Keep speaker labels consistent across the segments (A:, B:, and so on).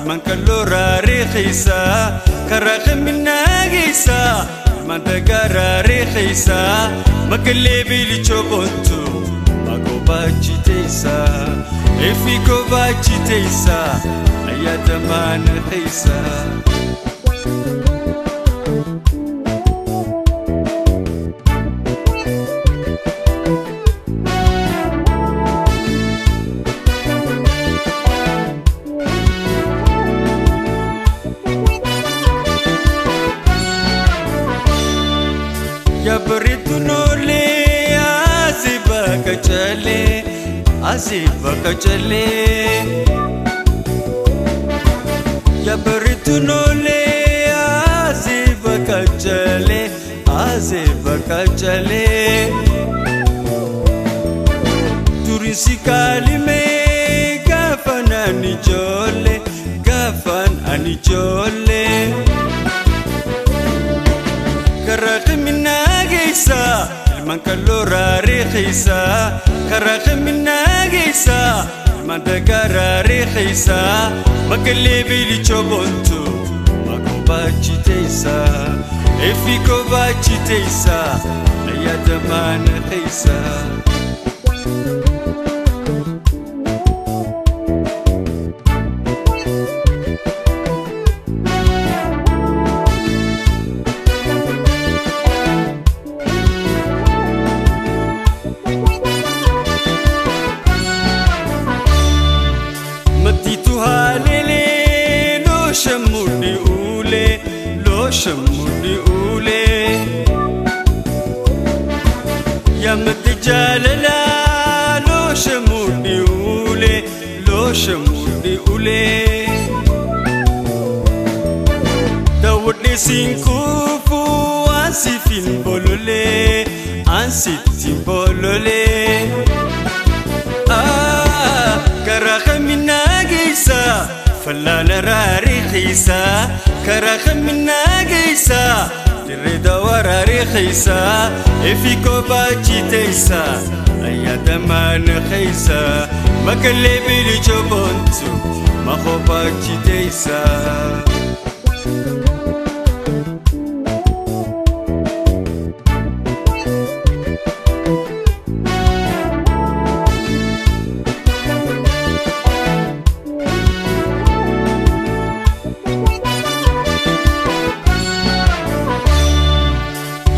A: Ilmaan kalloo raariiqiisa karaa minaagiisa ilmaan dagaa raariiqiisa makallee bilichoo boontu makoo baachiteessa efi koo baachiteessa ayyaata maana keessa. Yaabaritu noolee asii bakka calee asii bakka calee. Yaabaritu noolee asii bakka calee asii bakka calee. Turinsi kaalimee gaafan ani ijoollee gaafan ani ijoollee. Karaa minaageessa ilmaan kalloo raariiqiisa karaa minaageessa ilmaan dagaa raariiqiisa makallee bilichoo boontu makoo baachiteessa efi koo baachiteessa ayyaata maana keessa. Matiitu haalelee loosha mudhi ulee loosha mudhi ulee. Yaamatti jaalalaa loosha mudhi ulee loosha mudhi ulee. Daawwadhee siin kuufuu ansiif hin bololee ansitti hin bololee. Karaa minaageessa fallaana raariiqiisa karaa minaageessa dirree dawaa raariiqiisa efi koo baachiteessa ayyaata maana keessa makallee bilichoo boontu makoo baachiteessa.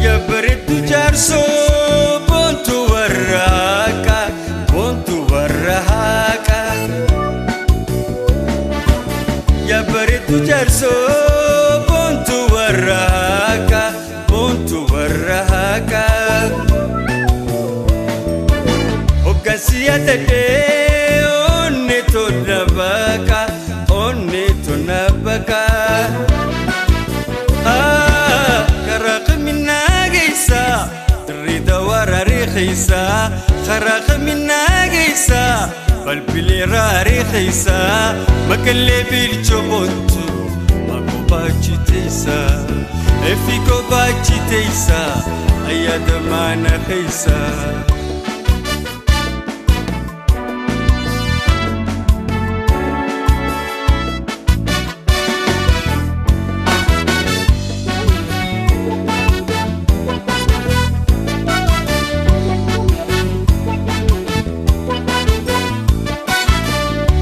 A: Yabareedu jaarsoo boontu warra haaqa boontu warra haaqa. Yabareedu jaarsoo boontu warra haaqa boontu warra haaqa. Hoggansi yaadadhee onnee tona baqa onnee tona baqa. Karaa minaageessa dirree dawaa raariiqiisa karaa minaageessa balbilee raariiqiisa makallee bilichoo boontu makoo baachiteessa efi koo baachiteessa ayyaata maana keessa.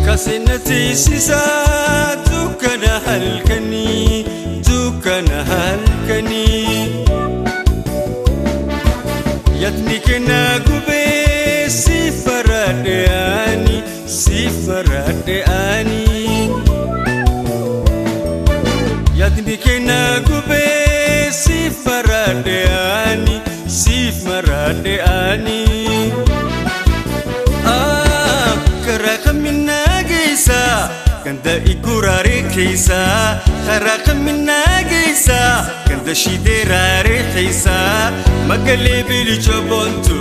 A: Kasinatiisisa dukkana halkanii dukkana halkanii. Yaadni kennaa gubee si faradhe ani si faradhe ani. Yaadni kennaa gubee si faradhe ani si faradhe ani. Karaa minaageessa ganda iguraaree keessa karaa minaageessa ganda shideeraaree keessa makallee bilichoo boontu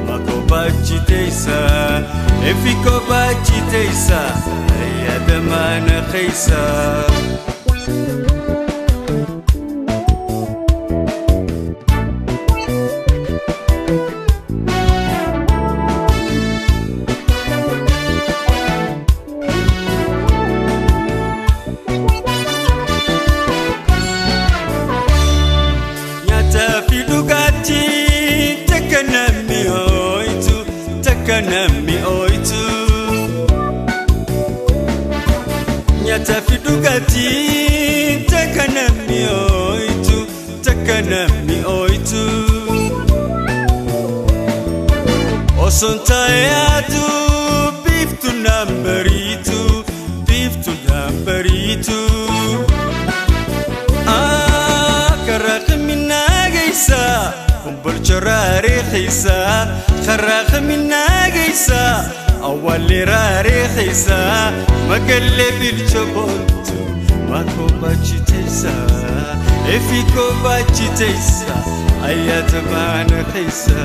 A: makoo baachiteessa efi koo baachiteessa ayyaata maana keessa. Dhugaatiin takka namni ooyitu, takka namni ooyitu. Osoon taayaatu biiftu naan bariitu, biiftu naan bariitu. Karaa kamiinaa kumbolcha raariixiisa, karaa kamiinaa awwaalli raariixiisa, magallee bilcha boontu maakoo baachiteessa, efi koo baachiteessa, ayyaata maana keessa.